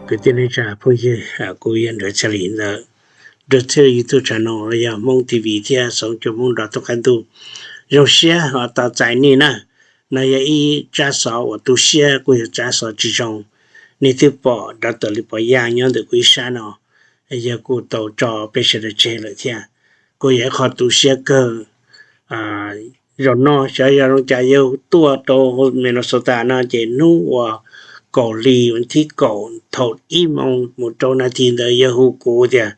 Kwv tij neej tsa phooj ywg, kuv yog Nruas Txhiaj Lis ntawm Nruas Txhiaj Lis YouTube channel los yog Hmoob T V thiab Xov Xwm Hmoob rau thaum qab ntuj. Zoo siab ho tau txais nej na. No yog ib tsab xov uas tu siab, kuj yog tsab xov tsis zoo. Nej twb pom Doctor Lis Pov Yaj nyob ntawm kuv ib sab no, yog kuj tau tso peb sawv daws tseg lawm thiab. Kuj yog ib qho tu siab kawg. Zaum no xyov yog zoo cas yawg tuaj rau Minnesota no ces hnub uas kaum hli thib kaum thaum ib moos mus rau nas this ntawd yawg hu kuv tias,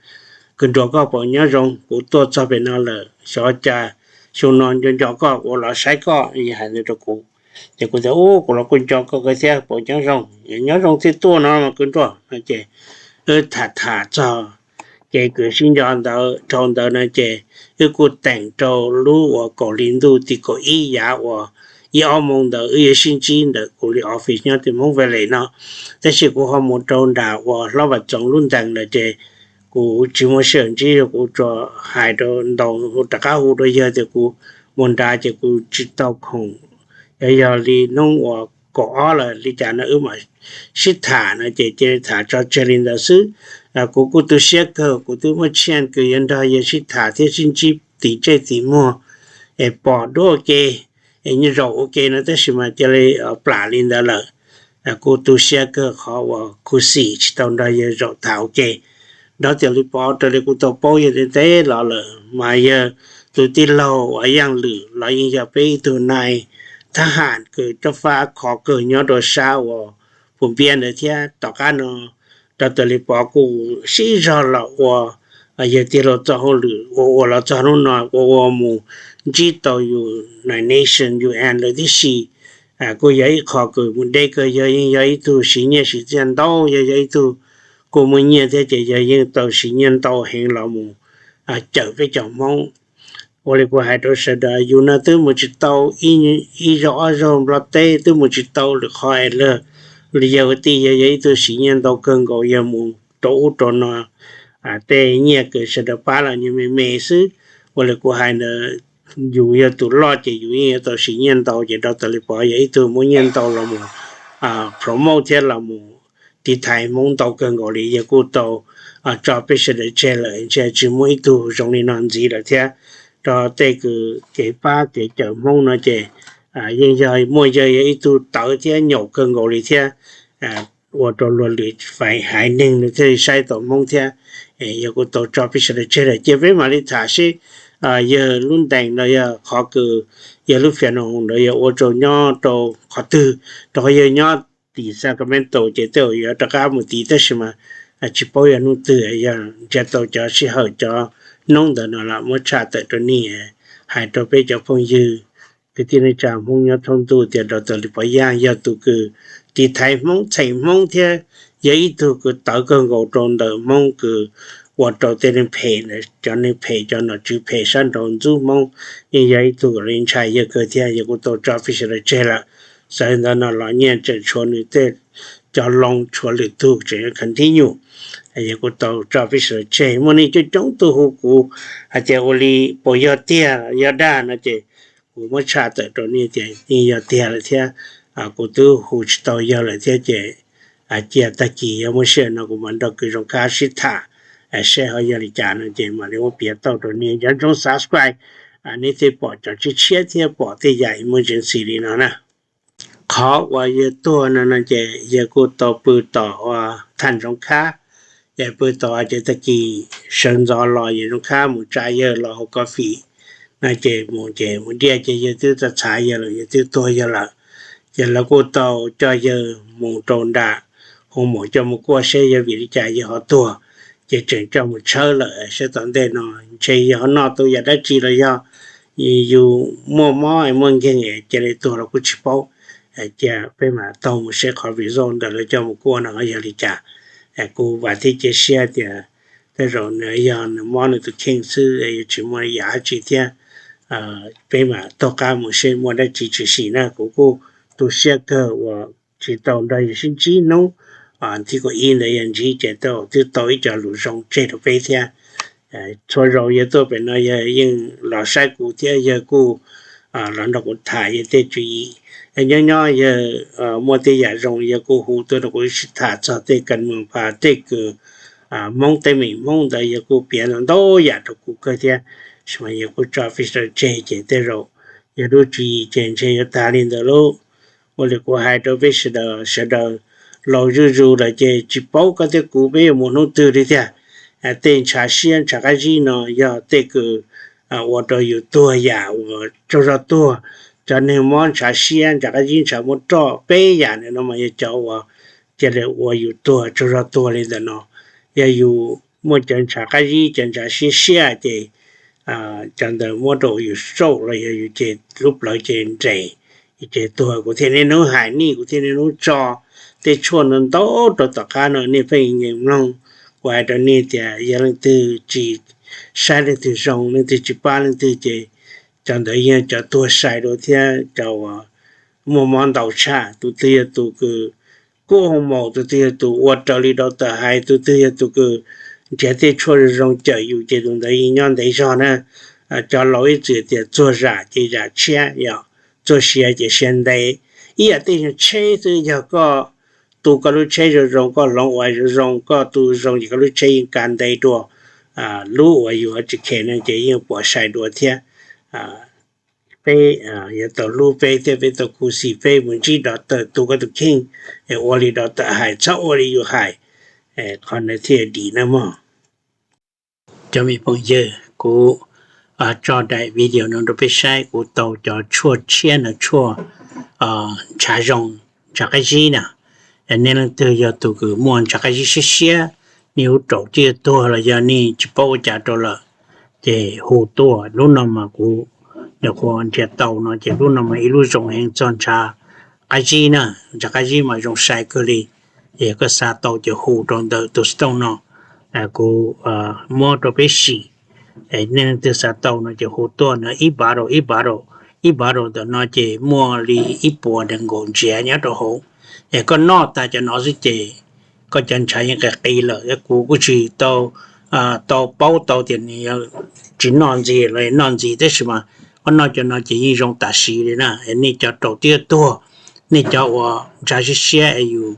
Kws Nruas, koj puas nyob zoo? Kuv tuaj txog pem no lawm, xyov cas xyoo no nco nco koj, kuv los saib koj, yawg hais ntawd rau kuv. Ces kuv tias, Ub, kuv los kuj nco koj kawg thiab, puas nyob zoo? Nyob zoo thiaj tuaj no mas Kws Nruas. No ces wb tham tham txog kev kws sib nco ntawd, dhau ntawd no ces wb kuj teem rau lub uas kaum hli ntuj tim kaum ib yav uas ib ob moos ntawd wb yuav sib ntsib ntawm kuv li office nyob tim Hmoob Valley no. Tab sis kuv ho mus rau nram uas Hlob Vam Txoov lub ntees lawm ces kuv tsis muaj sij hawm ntsib, kuv tsuas hais rau ntaus rov qab hu rau yawg tias kuv mus nrad ces kuv tsis tau khoom. Yog, yog li hnub uas kaum ob lawm li cas no wb mam sib tham no ces cia li tham tso tseg li ntawd xwb. Kuv kuj tu siab kawg, kuv twb muaj chance kws yuav nrog yawg sib tham thiab sib ntsib tim ntsej tim muag es pom dua ua ke, es nyob zaum ua ke no tab sis mas cia li plam li ntawd lawm. Kuj tu siab kawg qhov uas khuv xim tsis tau nrog yawg zaum tham ua ke. Doctor Lis Pov, raws li kuv tau paub yawg ntev ntev los lawm mas yawg tus tij laug uas Yaaj Lwm los yeej yog peb ib tug nai thab ham kws cob fab khov kawg nyob rau sab uas Phu Npiab ntawd thiab. Tom qab no Doctor Lis Pov kuj sib zog los ua yawg tij laug txoj hauj lwm ua ua los txog hnub no ua ua mus ntsib tau United Nations, U N lawm tib si. Kuj yog ib qho kws mus deb kawg, yawg yeej yog ib tug siv nyiaj siv txiaj ntau, yawg yog ib tug kuj muaj nyiaj thiab ces yawg yeej tau siv nyiaj ntau heev los mus cawm peb cov Hmoob. Ua li kuv hais rau sawv daws, yus no twb mus tsis tau ib zaug ob zaug Nplog teb, twb mus tsis tau lwm qhov es lawv, yawg ua tij yawg yog ib tug siv nyiaj ntau kawg nkaus, yawg mus rau ub rau no, tej nyiaj kws sawv daws pab los nyiaj me me xwb. Ua li kuv hais ntawd, yus yog tus loj ces yus yeej yuav tau siv nyiaj ntau, ces Doctor Lis Pov yog ib tug muab nyiaj ntau los mus promote thiab los mus tiv thaiv Hmoob ntau kawg nkaus li. Yawg kuj tau tso peb sawv daws tseg lawm, ntshe tsis muaj ib tug zoo li no ntxiv lawm thiab. Rau tej kws kev pab kev cawm Hmoob no ces yeej yog muaj yawg yog ib tug tawv thiab nyaum kawg nkaus li thiab, ua rau luag lwm fais haiv neeg thiaj li saib tau Hmoob thiab. Yawg kuj tau tso peb sawv daws tseg lawm, cia peb mam li tham seb yawg lub ntees los yog qhov kws yawg lub funeral ntawd yog ua rau nyob rau qhov twg, rau qhov yawg nyob tim Sacramento ces tej zaum yuav rov qab mus tid tab sis mas tsis paub yog hnub twg, yog nrhiav tau cov sij hawm cov hnub ntawd no los muab tshaj tawm rau nej, hais rau peb cov phooj ywg kwv tij neej tsa Hmoob nyob thoob ntuj tias Doctor Lis Pov Yaj yog tus kws tiv thaiv Hmoob, txheem Hmoob thiab yog ib tug kws tawv kawg nkaus rau ntawm Hmoob kws ua rau tej neeg phem, cov neeg phem, cov nom tswv phem sab nraud ntxub Hmoob, yeej yog ib tug li ntshai yawg kawg thiab. Yawg kuj tau tso peb sawv daws tseg lawm. Txawm li ntawd no los nyiaj tseem tshuav nws tej cov loo, tshuav lwm tug tseem continue. Yawg kuj tau tso peb sawv daws tseg. Muaj nej coob coob tug hu kuv hais tias ua li puas yog tiag yog dag no ces kuv muab tshaj tawm rau nej tias yeej yog tiag lawm thiab. Kuv twb hu tsis tau yawg lawm thiab ces cia tag kis yog muaj sij hawm no kuv mam nrog kws Zoo Khab sib tham seb ho yog li cas no ces mam li muab piav tau rau nej. Nco ntsoov subscribe, nej thiaj pom cov tshiab tshiab thiab pom tej yam emergency li no na. Qhov uas yawg tuag no no ces yawg kuj tau pw tom uas thaj Zoo Khab, ces pw tom ces tag kis sawv ntxov los yawg Zoo Khab mus tsa yawg los hau coffee no ces mus ces mus diaj ces yawg twb txav txhav yawg lawm, yawg twb tuag yawg lawm. Ces lawv kuj tau coj yawg mus rau nram hoo maum coj mus kuaj seb yog vim li cas yawg ho tuag, ces tseem coj mus tshawb lawm seb tom ntej no ntshe yawg ho noj tau yam dab tsi los yog yus muaj mob muaj nkeeg cia li tuag los kuj tsis paub. Cia peb mam taug mus seb qhov result ntawm lawv coj mus kuaj no yog li cas. Kuv vam thiab cia siab tias tej zaum nws yog nws mob nws tus kheej xwb, yuav tsis muaj yam dab tsi thiab. Peb mam taug qab mus seb muaj dab tsi tshwm sim na. Kuv kuj tu siab kawg uas tsis tau nrog yawg sib ntsib hnub thib kaum ib ntawd, yog ntsib ces twb tau ib co lus zoo tseg rau peb thiab. Txhua zaus yawg tuaj pem no yawg yeej los saib kuv thiab yawg kuj los nrog kuv tham yawg tej tswv yim. Nyob nyob yawg muaj tej yam zoo yawg kuj hu tuaj rau kuv sib tham txog tej kas moos pas tej kws Hmoob teeb meem Hmoob ntawd yawg kuj piav ntau ntau yam rau kuv kawg thiab. Tab sis mas yawg kuj tso peb sawv daws tseg ces tej zaum yawg lub tswv yim ces ntshe yuav tas li ntawd lauj. Ua li kuv hais rau peb sawv daws, sawv daws laus zuj zus lawm ces tsis paub koj thiab kuv peb yuav mus hnub twg li tiag. Tej ntshav siab ntshav qab zib no yog tej kws ua rau yus tuag yam uas tsaug zog tuag. Cov neeg mob ntshav siab ntshav qab zib ntshav muab roj peb yam ntawm no mas yog cov uas cia li ua yus tuag tsaug zog tuag li ntawm no. Yog yus muaj cov ntshav qab zib cov ntshav siab siab ces cov ntawd muab rau yus saum los yog yus ces lub plawv ces nres, ces tuag. Kuv thiaj niaj hnub hais nej, kuv thiaj niaj hnub tso tej tshuaj no ntau rau tom qab no nej pheej nyeem mloog. Kuv hais rau nej tias yog leej twg tsis saib leej twg zoo, leej twg tsis pab leej twg ces cov ntawd yog cov tuag sai dua thiab cov uas muaj mob ntau tshaj. Tus twg yog tus kws kub hoo maum, tus twg yog tus ua raws li rau tawm hais, tus twg yog tus kws nrhiav tej tshuaj zoo zoo cawm yus ces tus ntawd yeej nyob ntev zog na. Cov laus ib txwm tias txuag zam ces zam tshiab, yog txuag sia ces sia ntev. Ib yam tej yog tsheb xwb, yog koj tu koj lub tsheb zoo zoo, koj hloov ua zoo zoo, koj tu zoo ces koj lub tsheb yeej kav ntev dua. Lub uas yus tsis khev no ces yeej puas sai dua thiab. Peb yuav tau hlub peb thiab peb tau khuv xim peb mus ntsib rau tawm tus koj tus kheej, ua li rau tawm hais txhob ua li yus hais, qhov ntawd thiaj dim na mog. Cov me phooj ywg, kuv tso daim video no rau peb saib, kuv tau cov tshuaj tshiab no, tshuaj ntshav zoo ntshav qab zib na. Nej leej twg yog tus kws muaj ntshav qab zib siab siab, nej lub raum twb yuav tuag los yog nej tsis paub ua cas rau lawm, ces hu tuaj. Lub no mas kuv nyuam qhuav nrhiav tau no ces lub no mas ib lub zoo heev txog ntshav qab zib na. Ntshav qab zib mas zoo sai kawg li. Yog koj xav tau ces hu rau ntawm tus xov tooj no, kuv muab rau peb sim. Nej leej twg xav tau no ces hu tuaj no, ib bottle, ib bottle, ib bottle ntawm no ces muaj li ib puas nees nkaum ntsiav nyob rau hauv. Es koj noj tas cov no xwb ces koj cov ntshav yeej qis qis lawm. Kuv kuj tsis tau, tau paub tau tias nws tsis noj ntxiv los noj ntxiv, tab sis mas koj noj cov no ces yeej zoo tam sim li na. Nej cov raum twb yuav tuag, nej cov uas ntshav siab siab es yus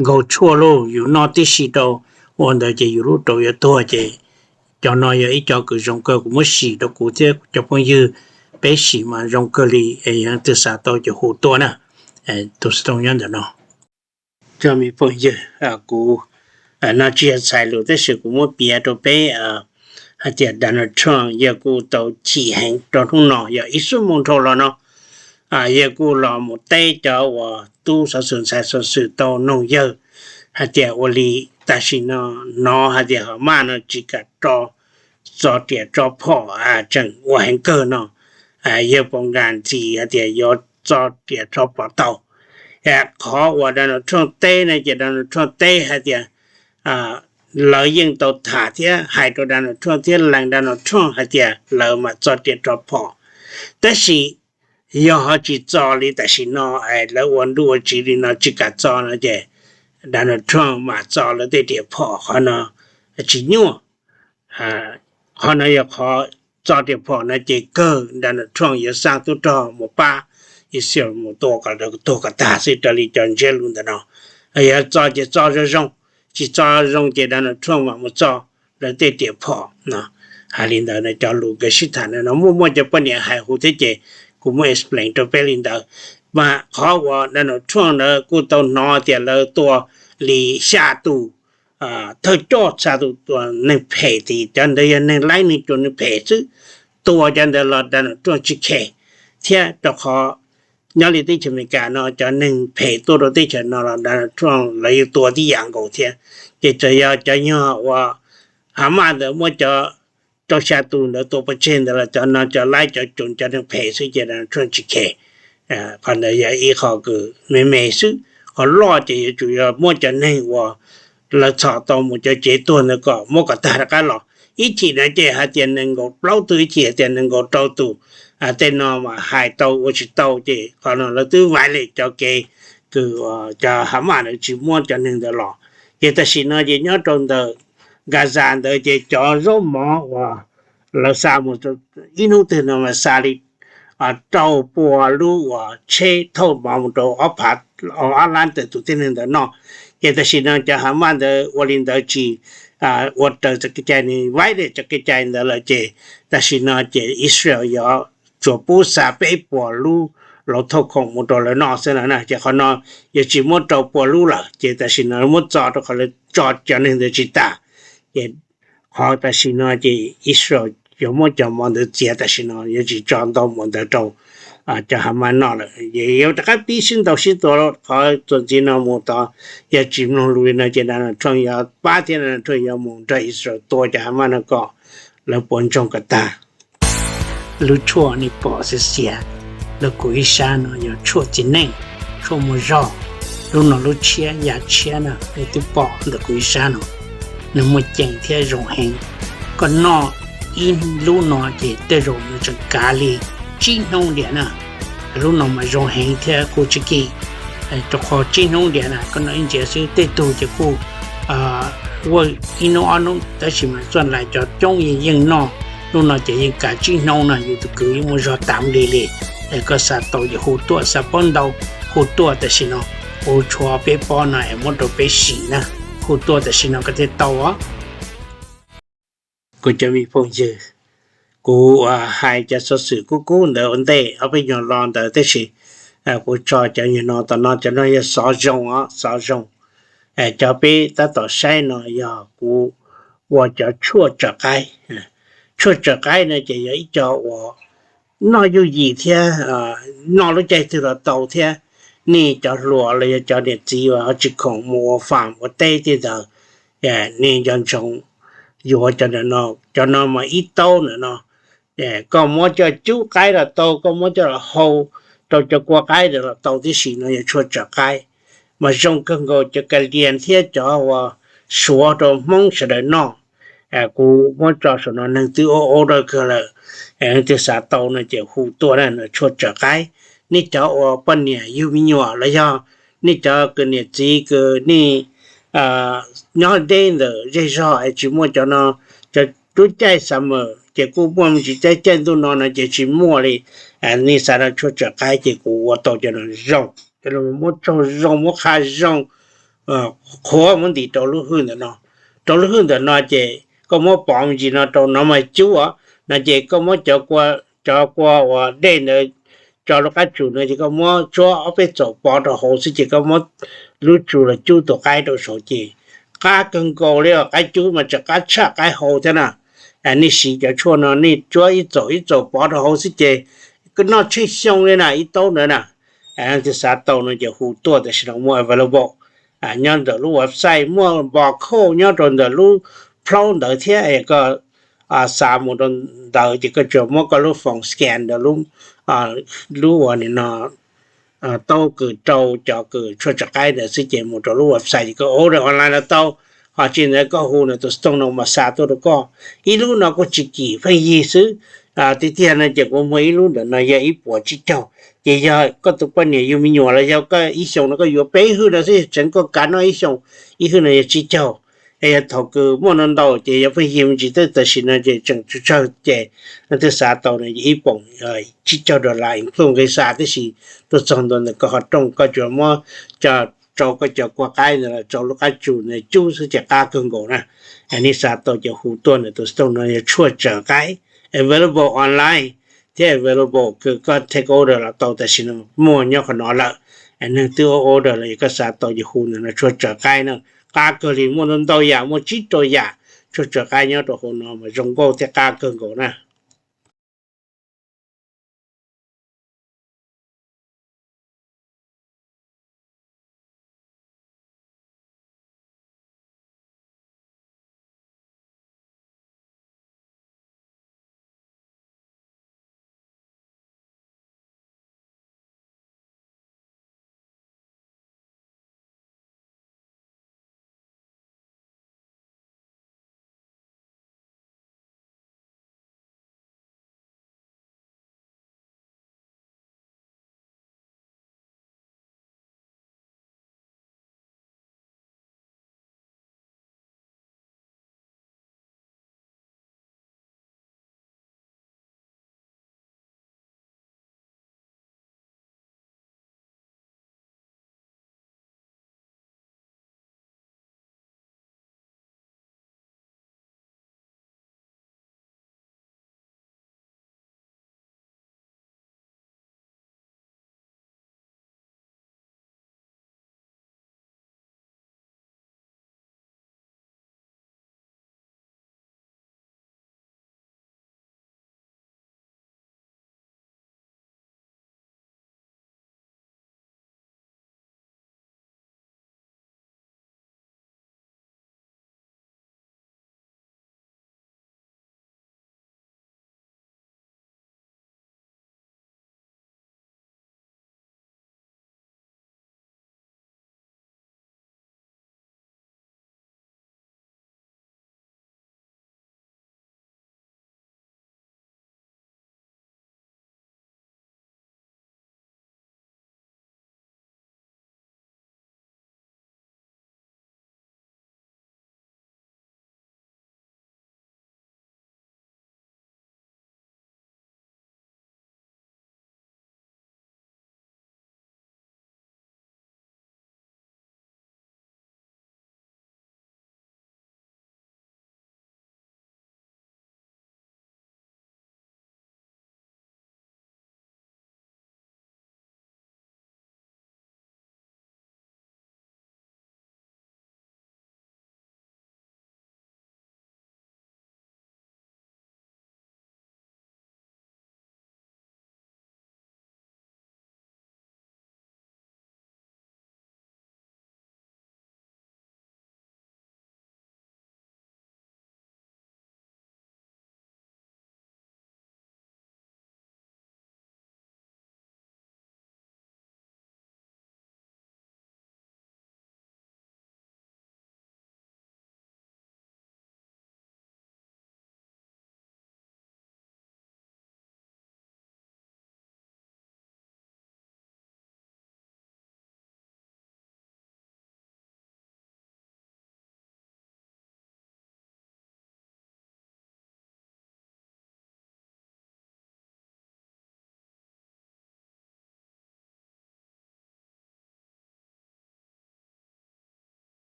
nkaug tshuaj lauj, yus noj tib si rau ua ntawd ces yus lub raum yuav tuag ces cov no yog ib co kws zoo kawg, kuv muab sim rau kuv thiab cov phooj ywg peb sim mas zoo kawg li. Es yog leej twg xav tau ces hu tuaj na. Tus xov tooj nyob ntawm no. Cov me phooj ywg, kuv no tsis yog txhais lus tab sis kuv muab piav rau peb hais tias Donald Trump yawg kuj tau chim heev rau hnub no, yog ib xuab moos dhau los no yawg kuj los mus teb cov uas tub xov xwm ntxhais xov xwm tau noog yawg hais tias ua li tam sim no hnov hais tias Hamas no tsis kam tso riam tso phom tseem ua heev kawg no, yawg puas nkag ntxis hais tias yuav tso riam tso phom tau? Qhov uas Donald Trump teb no ces Donald Trump teb hais tias lawv yeej tau tham thiab hais rau Donald Trump thiab lees Donald Trump hais tias lawv mam tso riam tso phom. Tab sis yog ho tsis txo li tam sim no, lawv ua ntuj ua tsiv li no tsis kam txo no ces Donald Trump mam txo lawv tej riam phom, qhov no tsis nyuaj. Qhov no yog qhov txo riam phom no ces kawg Donald Trump yuav xaj tub rog mus pab Israel mus tua kom tuag kom tag xwb raws li cov ntsiab lus ntawm no. Yog txo ces txo zoo zoo, tsis txo zoo ces Donald Trump mam mus txo lawv tej riam phom no. Hais li ntawd no cov lus nkawd sib tham no muaj muaj cov poj niam hais hu thiab ces kuv muab explain rau peb li ntawd. Mas qhov uas Donald Trump ntawd kuj tau hnov tias lawv tua li xya tus thawj coj, xya tus neeg phem, ces cov ntawd yog neeg laib neeg tsuas neeg phem xwb, tua cov ntawd los Donald Trump tsis khes thiab, rau qhov nyob li teb chaws Amelikas no cov neeg phem tuaj rau teb chaws no los Donald Trump lawv yeej tua tib yam nkaus thiab. Ces txawm yog cov nyuag uas Hamas ntawd muab cov rau xya tus ntawd tua pov tseg ntawd los cov no cov laib cov tsuas cov neeg phem xwb ces Donald Trump tsis khes. Qhov ntawd yog ib qho kws me me xwb. Qhov loj ces yuav tsum yog muab cov neeg uas lawv txhom tau mus cov tsev tuag ntawd kom muab kom tag rov qab los. Ib chim no ces hais tias nees nkaum plaub tug, ib chim hais tias nees nkaum rau tus. Tej no mas hais tau ua tsis tau ces qhov no lawv twb violate cov kev kws cov Hamas ntawd tsis muab cov neeg ntawd los. Ces tam sim no ces nyob rau ntawm Gaza ntawd ces cov zaub mov uas lawv xa mus ib hnub twg no mas xa li rau pua lub uas tsheb thauj mov mus rau ob phav, ob lab ntawm tus tib neeg ntawd noj. Ces tam sim no cov Hamas ntawd ua li ntawd tsis ua raws txoj kev cai, nws vaib daim txoj kev cai ntawd lawm ces tam sim no ces Israel yuav tsuas pub xa peb puas lub lauj thauj khoom mus rau lawv noj xwb no na. Ces qhov no yuav tsis muab rau pua lub lawm, ces tam sim no muab txo rau qhov lawv tso cov neeg ntawd tsis tas. Ces qhov tam sim no ces Israel yuav muab cov mov ntawd txiav tam sim no, yuav tsis tso ntau mov ntawd rau cov Hamas noj lawm. Ces yuav rov qab pib sib ntaus sib tua qhov txuas ntxiv no mus tod. Yog tsis mloog lus li no ces Donald Trump yuav pab thiab Donald Trump yuav mus nrog Israel tua cov Hamas no kom lawv puas ntsoog kom tag. Lub tshuaj nej pom xiav xiav ntawm kuv ib sab no yog tshuaj txiv neej, tshuaj muaj zog. Lub no lub tshiab ya tshiab na nej twb pom ntawm kuv ib sab no, nws muaj ceem thiab zoo heev. Koj noj ib lub no ces tej zaum nws tseem kav li tsib hnub diam na. Lub no mas zoo heev thiab kuj tsis kim, rau qhov tsib hnub diam na koj noj ib ntsis xwb, tej tug ces kuj ua ib hnub ob hnub tab sis mas txoj lais cov coob yeej yeej noj. Lub no ces yeej kav tsib hnub no yus tus kwv yeej muaj zog tas li li. Es koj xav tau ces hu tuaj, xav paub ntau hu tuaj tam sim no. Kuv tshuav peb pob no es muab rau peb sim na, hu tuaj tam sim no koj thiaj tau os. Kuv cov me phooj ywg, kuv hais cov xov xwm kub kub ntawd ua ntej ob peb nyuag lo ntawd tab sis kuv tso cov nyuag no tom no, cov no yog xov zoo os, xov zoo. Cov peb tab tom saib no yog kuv ua cov tshuaj tsawm qaib. Tshuaj tsawm qaib no ces yog ib co uas noj yooj yim thiab noj lub caij twg los tau thiab. Nej cov hluas los yog cov niam txiv uas ho tsis khoom mus ua farm ua teb tej ntawd, nej nco ntsoov yuav cov no. Cov no mas ib taub ntawm no, koj muab coj cub qaib los tau, koj muab coj los hau rau cov kua qaib ntawd los tau tib si. No yog tshuaj tsawm qaib, mas zoo kawg nkaus cov ka lias thiab cov uas suav rau Hmoob sawv daws noj. Kuv muab tso saum no, neeg twb ua order kawg lawm. Leej twg xav tau no ces hu tuaj na, tshuaj tsawm qaib. Nej cov uas poj niam yug me nyuam los yog nej cov kws niam txiv kws nej nyob deb ntawm zej zog es tsis muaj cov no, cov lub caij summer ces kuj muaj me ntsis, caij caij ntuj no no ces tsis muaj li. Nej xav rau tshuaj tsawm qaib ces kuv ua tau cov no zoo. Cov no muab tsaug zoo, muab qha zoo, qhuav muab ntim rau lub hwj ntawm no. Rau lub hwj ntawm no ces koj muab pov me ntsis no rau no mas cub os no ces koj muab cov kua uas dej ntawd tso lub qab tsum no ces koj muab tsuab ob peb txaum pov rau hauv xwb ces koj muab lub tsum los cub tus qaib rau saud ces qab kawg nkaus li os. Qaib cub mas tseem qab tshaj qaib hau thiab na. Nej siv cov tshuaj no nej tsuab ib txaum ib txaum pov rau hauv xwb ces koj noj tsheej xyoo li na, ib taub ntawd na. Leej twg xav tau no ces hu tuaj, tam sim no muaj available nyob ntawm lub website, muaj barcode nyob rau ntawm lub plaub ntawd thiab. Koj xa mus rau ntawd ces koj tsuas muab koj lub phone scan rau lub uas nim no taub kws rau cov kws tshuaj tsawm qaib ntawd xwb ces mus rau lub website ces koj order online los tau. Ho tsis ntawd koj hu ntawm tus store no mas xa tuaj rau koj. Ib lub no kuj tsis kim, pheej yig xwb. Tiag tiag no ces kuv muag ib lub ntawm no yog ib puas tsib caug. Ces yog koj tus poj niam yug me nyuam los yog koj ib xyoos no koj yuav peb hwj no xwb, tseev koj kav noj ib xyoos, ib hwj no yog tsib caug. Es yog thaum kws muaj ntau ntau ces yog pheej yig me ntsis, tab tam sim no ces tseem tsawg tsawg ces leej twg xav tau no ib poom tsib caug dollar include nqi xa, tab sis tuaj txog ntua ntawm koj qhov rooj koj tsuas muab rau koj cov kua qaib ntawd los rau lub qab tsum ntawd cub xwb ces qab kawg nkaus na. Nej xav tau ces hu tuaj ntawm tus store no yog tshuaj tsawm qaib, available online thiab available kws koj take order los tau, tam sim no muaj nyob qhov no lawm. Neeg twb order los yog koj xav tau ces hu ntawm no, tshuaj tsawm qaib na. Qab kawg li, muaj ntau ntau yam, muaj tsib rau yam tshuaj tsawm qaib nyob rau hauv no mas zoo nkauj thiab qab kawg nkaus na.